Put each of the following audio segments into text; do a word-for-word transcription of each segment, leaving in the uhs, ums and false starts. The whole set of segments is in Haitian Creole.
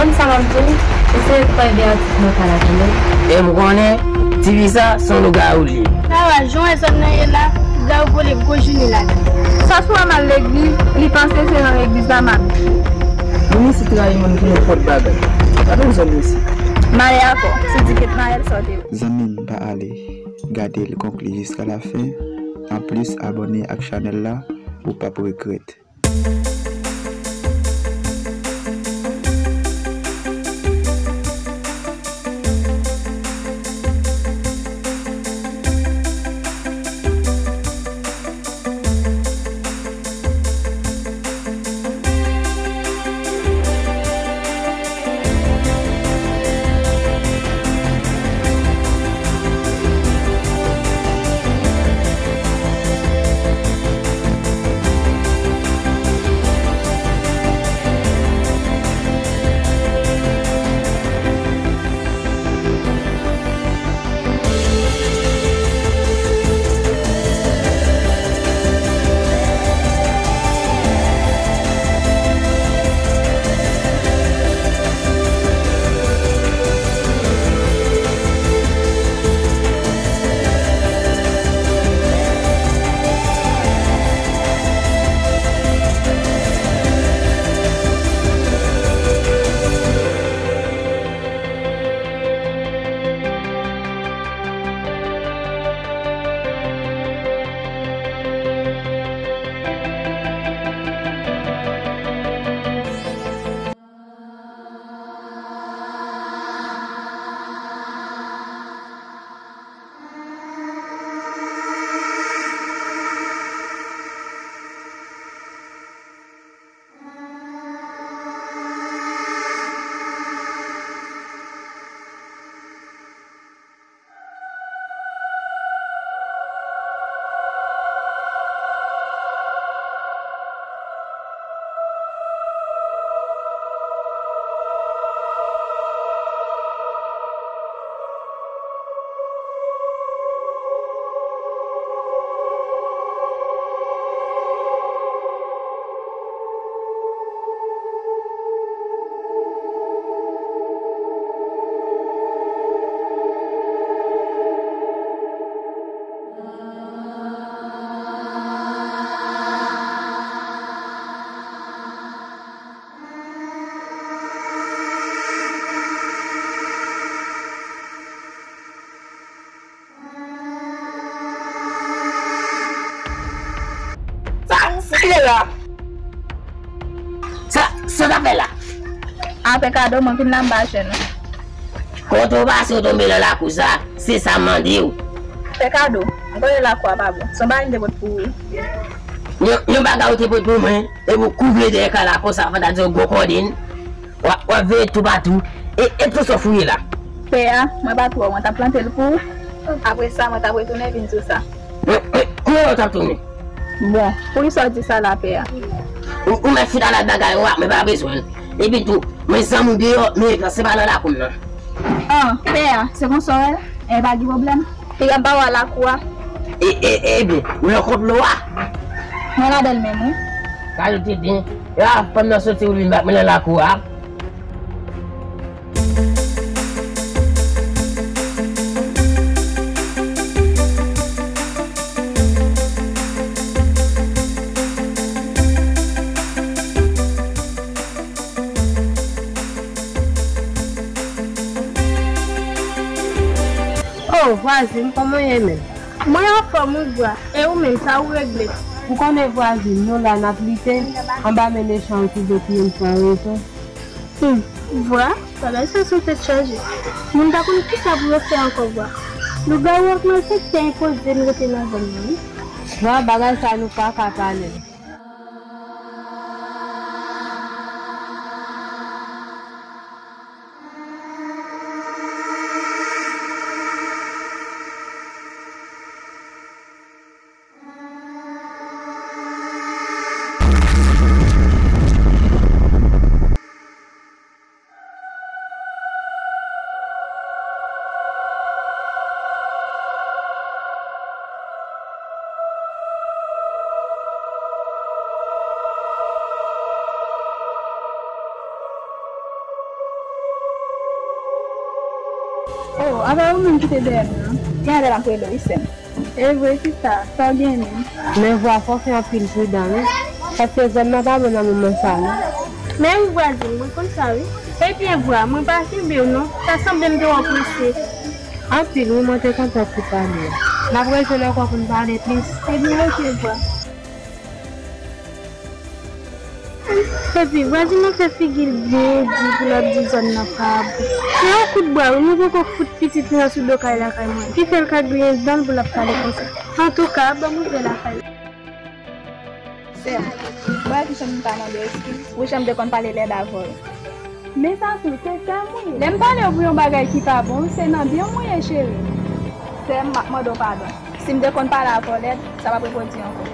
Konn sa m ap di w, eseye pran de atik nan kay la, tande. E m konnen, ti fi sa, se yon lougawou li ye. Sa va, jan w wè zòn nan ye la, lougawou vole gwo jounen ladan. Sa sou wè m al legliz, li panse se nan legliz la m ap viv. Moun isit rayi moun pou nenpòt bagay. Pa bezwen moun isit. M ale ankò, se tiket Nayèl sa w te. Zanmi m, pa ale. Gade l konpli jiska la fen. Anplis, abòne ak chanèl la, ou p ap regrèt. Sa, sa ki la? Sa, sa w ap fè la? A, Pè Kado, mwen vin la m pa jwenn ou. Kote w pase w tonbe nan lakou sa, se sa m mande w. Pè Kado, m konnen lakou a pa bon. Se yon bagay m te pot pou ou. Yon, yon bagay ou te pot pou mwen, epi w kouvri dèyè kay la konsa, fò ta di w gwo kòden. W ap, w ap veye toupatou. E, e tout sa w fouye la? Tè a, mwen pa twò, mwen t ap plante l pou ou. Apre sa, mwen t ap retounen vin di w sa. Mwen, mwen, kounye a w t ap tounen? Bon, poukisa w di sa la, pè a? Ou, ou mèt fout al ak bagay ou a, mwen pa bezwen l. Epi tou, mwen zanmi w deyò, men se pa nan lakou m nan. An, pè a, se konsa w wè l? E pa gen pwoblèm. Piga m pa wè lakou a. E, e, e, ebyen, ou nan konplo a? Mwen ladan l menm, wi. Sa yo te di, e a, fanm nan soti, ou vin bat mwen nan lakou a. O, vwazin, kòman w ye menm? Mwen anfòm wi bwa, e ou menm sa ou regle? Ou konnen vwazin, nou la n ap lite, anba men mechan yo ki vle touye m san rezon. Hmm, vwa, bagay sa sou tèt chaje. Moun pa konn kisa pou yo fè ankò vwa. Lougawou ak malfektè enpoze n rete nan zòn nan wi. Vwa, bagay sa nou pa ka pale l. Oh, apa ou menm ki te dèyè m nan? Gen lè m ap rele w wi, sè m. E vre, sista, sa w gen menm? Men vwa, fò w fè anpil pridan, wi. Paske zòn nan pa bon nan moman sa, non. Men wi, vwazin, mwen konn sa, wi. Ebyen, vwa, mwen pa kenbe w, non. Ta sanble m te wè w prese. Anpil, wi, mwen te kontan pou pale a. N ap rejwenn ankò pou n pale plis. Ebyen, oke, vwa. Epi, vwazin nan fè figi l byen di pou l ap di zòn nan pa bon. Se yon kout bwa, wi, nou poko fout pitit nou an sou do kay lakay mwen. Ki fè l ka griyen dan l pou l ap pale konsa. Antouka, ban m ouvè lakay la. Sè m, ou wè ki jan m ta mande w eskiz pou jan m te konn pale lèd avè w. Men Sasou, se sè m ou ye. Lè m pale w pou yon bagay ki pa bon, se nan byen m ou ye, cheri. Sè m, m ap mande w padon. Si m te konn pale avè w lèd, sa p ap repwodui ankò.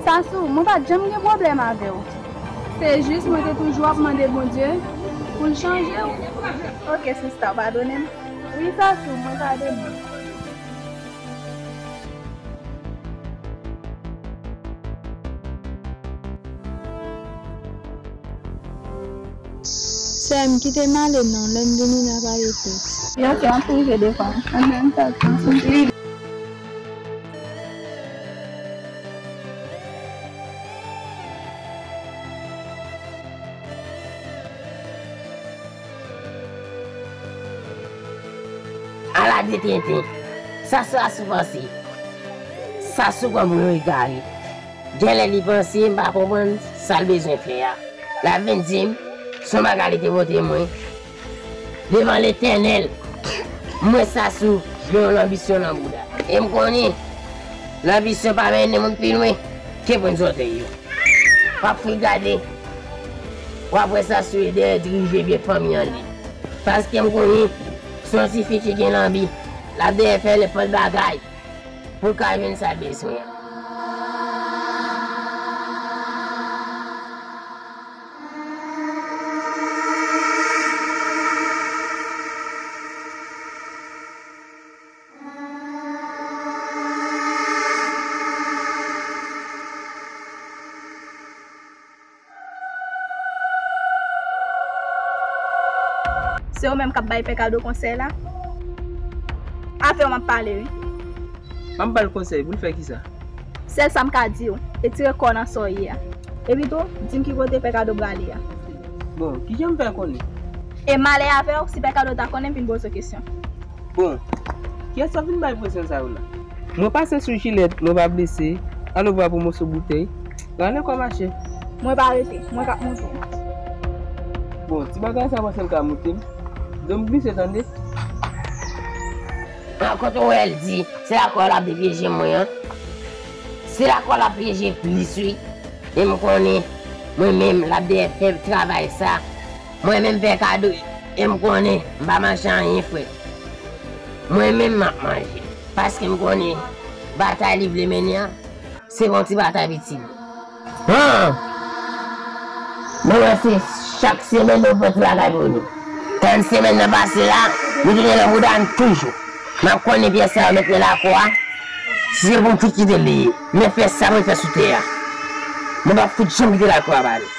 Sasou, mwen pa t janm gen pwoblèm avè w. Se jis mwen te toujou ap mande Bondye pou l chanje w. Oke, sista, w padone m? Wi, Sasou, mwen padone w. Sè m, kite m ale non, lè m vini n a pale plis. Yo, se yon prive devan. Ann, ann, ann, ann. Ala de tenten. Sa Sasou panse. Sasou pran pou yon egare. Genlè li panse m pa konprann sa l bezwen fè a. L ap vin di m se yon bagay li te pote mwen. Devan Letènèl, mwen Sasou gen yon lanbisyon nan bouda. E m konnen lanbisyon pa mennen moun pi lwen ke pwent zòtèy yo. W ap fouy gade, w ap wè Sasou dèyè dirije byen fanmi an li. Paske m konnen se yon tifi ki gen lanbi, l ap dèyè fè nenpòt bagay pou l ka jwenn sa l bezwen an. Se ou menm k ap bay Pè Kado konsèy la? Afè w m ap pale, wi. M ap ba l konsèy pou l fè kisa? Sèl sa m ka di w, retire kò w nan sa w ye a. Epi tou, di m ki kote Pè Kado prale a. Bon, kijan m fè konnen? E malè avè w, si Pè Kado ta konnen, m vin poze w kesyon. Bon, kiyès w ap vin bay presyon sa yo la? Mwen pase sou jilèt, mwen pa blese. Al ouvri pou moso boutèy. Rale kò mache. Mwen pa rete, mwen k ap monte. Bon, ti bagay sa panse l ka moute m. Don m glise tande. An kote w wè l di, se lakòl ap pyeje mwen an. Se lakòl ap pyeje plis wi. E m konnen, mwen menm, l ap dèyè fè travay sa. Mwen menm Pè Kado, e m konnen m pa manje anyen frèt. Mwen menm m ap manje. Paske m konnen batay li vle mennen an, se pa yon ti batay piti. Han! Nou wè se chak semèn nou pran ti bagay pou nou. Tann semèn nan pase la, nou tounen nan bouda n toujou. M ap konnen pyès sa yo mèt nan lakou a, si se pou m fout kite l li ye. Men fè sa mwen fè sou tè a. Mwen p ap fout janm kite lakou a ba nou.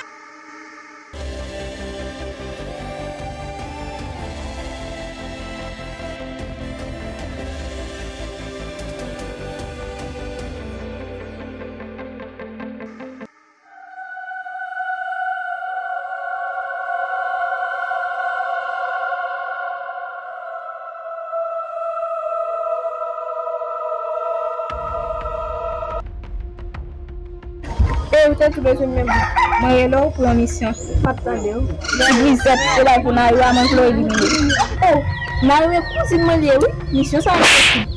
E ou te tou bezwen m menm. Mwen rele w pou yon misyon. M ap tande w. Ti grizèt, se la pou Nayou a, mwen vle w elimine. Oh, Nayou e kouzin mwen li ye wi. Misyon sa enposib.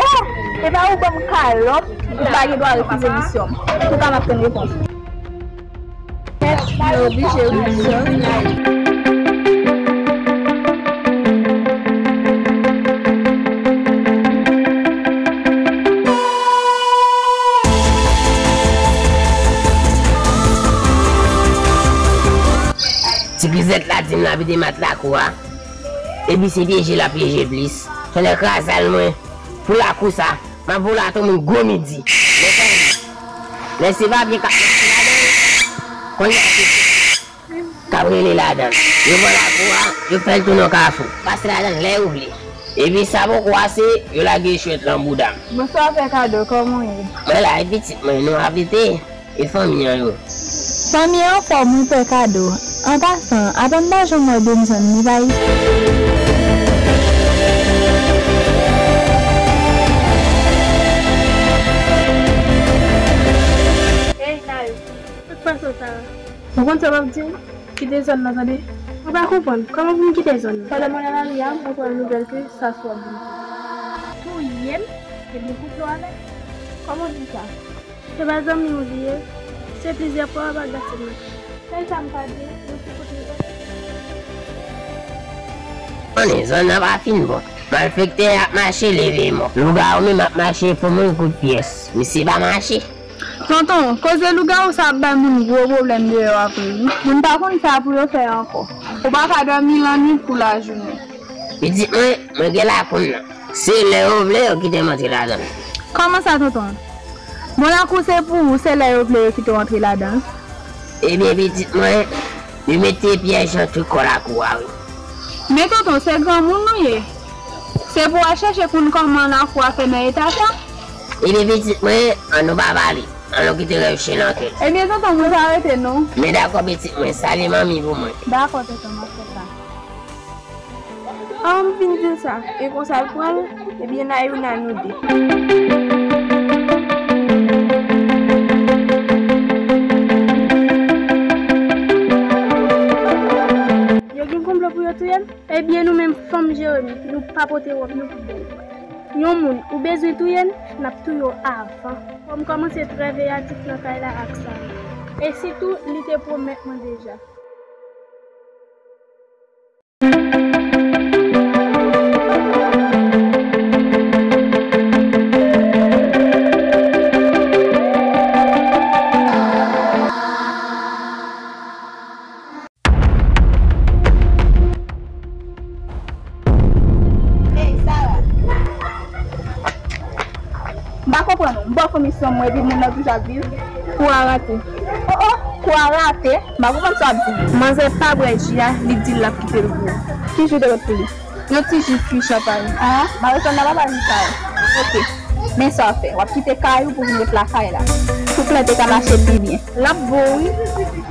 Oh, epa ou ban m kalòt, ou pa gen dwa refize misyon m. Antouka, m ap tann repons ou. Mèt, mwen oblije wi, sè. Ti grizèt la di m l ap vide mat lakou a. Epi se pyeje l ap pyeje plis. Fè l kraze al mwen. Pou lakou sa, m ap voye atò moun gwo midi. Lè se papye k ap mache ladan l, kounye a se Rele ladan l. Yo pran lakou a, yo fè l tounen yon kafou. Pase ladan l lè yo vle. Epi sa poko ase, yo lage chwèt lan bouda m. Bonswa, Pè Kado, kòman w ye? Mwen la, e pitit mwen, nou ap rete. E fanmi an yo? Fanmi an anfòm wi, Pè Kado. An pasan, atann pa janm wè Denison, li pa isit. Ey, Nayo. Sa k pase w, Sara? Ou konn sa m ap di w? Kite zòn nan, tande. Mwen pa konprann. Kòman pou m kite zòn nan? Pandan mwen nan lari a, mwen pran nouvèl ke Sasou ap vin touye m. Touye m? Epi koupe w avè l? Kòman w di sa? Se pa zanmi w li ye. Se plizyè fwa w ap agase m nan. Sèl sa m ka di w, mwen sou kote w. Konnen zòn nan pa fin bon. Malfektè ap mache leve mò. Lougawou menm ap mache pou moun kout pyès. Misye pa mache. Tonton, koze lougawou sa ap bay moun gwo pwoblèm deyò apre wi. Moun pa konn sa pou yo fè ankò. Ou pa ka dòmi lannwit pou lajounen. Pitit mwen, mwen gen lakou m nan. Se lè yo vle yo kite m antre ladan l. Kòman sa, tonton? Bon, lakou se pou ou, se lè yo vle yo kite w antre ladan l. Ebyen, pitit mwen, yo mete pyèj nan tout kò lakou a wi. Men tonton, se granmoun nou ye. Se pou w al chèche konn kòman lakou a fè nan eta sa. Ebyen, pitit mwen, an nou pa pale. An nou kite rèv chen nan kè. Ebyen, tonton, mwen pa rete non. Men dakò, pitit mwen, salye manmi pou mwen. Dakò, tonton, m ap fè sa. An m vin di l sa, e konsa l pran l, ebyen, Nayouna nou de. Yo gen konplo pou yo touye m? Ebyen, nou menm fanm Jeremi, nou pa pote wòb nou pou bèl vwa. Yon moun ou bezwen touye l, n ap touye w avan. Fò m kòmanse trè veyatif nan kay la ak sa. E sitou, li te pwomèt mwen deja. Ey, Sara. M pa konprann ou. M ba w fanmi sou mwen epi moun nan toujou ap viv. Kou a rate. Oh, oh, kou a rate? M pa konprann sa w ap di. Manzè pa bwè ji a, li di l ap kite l pou ou. Ki ji w te pot pou li? Yon ti ji fwi chanpay. Ah, m a reponn nan papa li sa. Ok. Men sa w ap fè. W ap kite kay ou pou vin ret lakay la. Pou plante ka mache pi byen. L ap bon wi.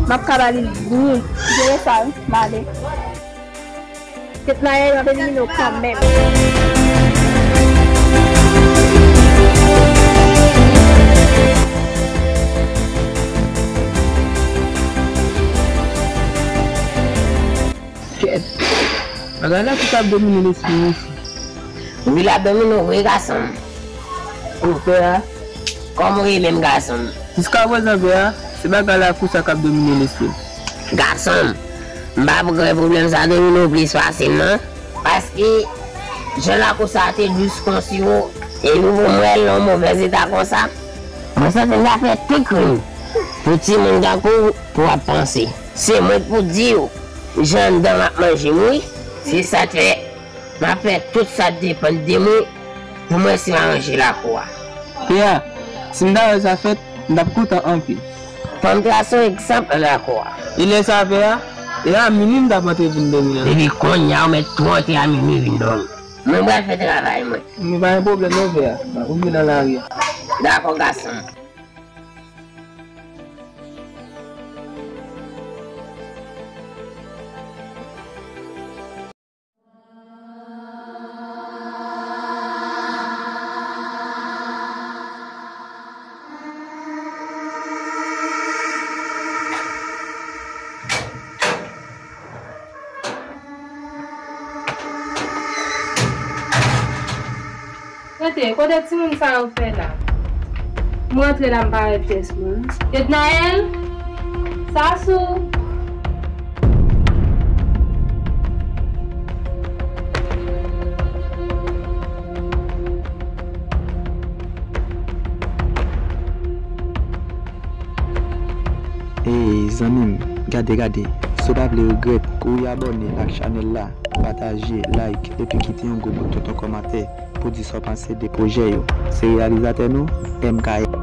M ap ka ba li l byen. Jere sa wi. M ale. Tèt Nayèl, m ap elimine w kanmenm. Kèt. Bagay la ki t ap domine lespri m isi. Wi, l ap domine w vre, gason m. Ou pè a? Kòman w ye menm, gason m? Jiskaprezan, pè a, se bagay lakou sa k ap domine lespri m. Gason m, m p ap kwe pwoblèm sa domine w plis pase m nan. Paske, jan lakou sa a te dous konsi w, epi pou m wè l nan yon movèz eta konsa, mwen santi m ta fè tout krim pou timoun tankou w pou w ap panse. Se mwen k pou di w jan anndan m ap manje m, wi. Se sa k fè m ap fè tout sa k depann de mwen pou m wè si m aranje lakou a. Pè a, si m ta wè sa fèt, m t ap kontan anpil. Fò m trase yon egzanp nan lakou a. E lè sa, pè a, e a minui m t ap antre vin dòmi an. Depi kounye a, ou mèt tou antre a minui vin dòmi. Mwen pral fè travay mwen. Men pa gen pwoblèm non, pè a. M ap rive nan lari a. Dakò, gason m. Tande, kote timoun sa yo fè la? M rantre la, m pa wè pyès moun. Ednaël? Sasou? Ey, zanmi m, gade, gade. Si w pa vle regrèt, kouri abòne ak chanèl la, pataje, like, epi kite yon gwo bout tonton kòmantè pou di sa w panse de pwojè yo. Se reyalizatè nou, M K F.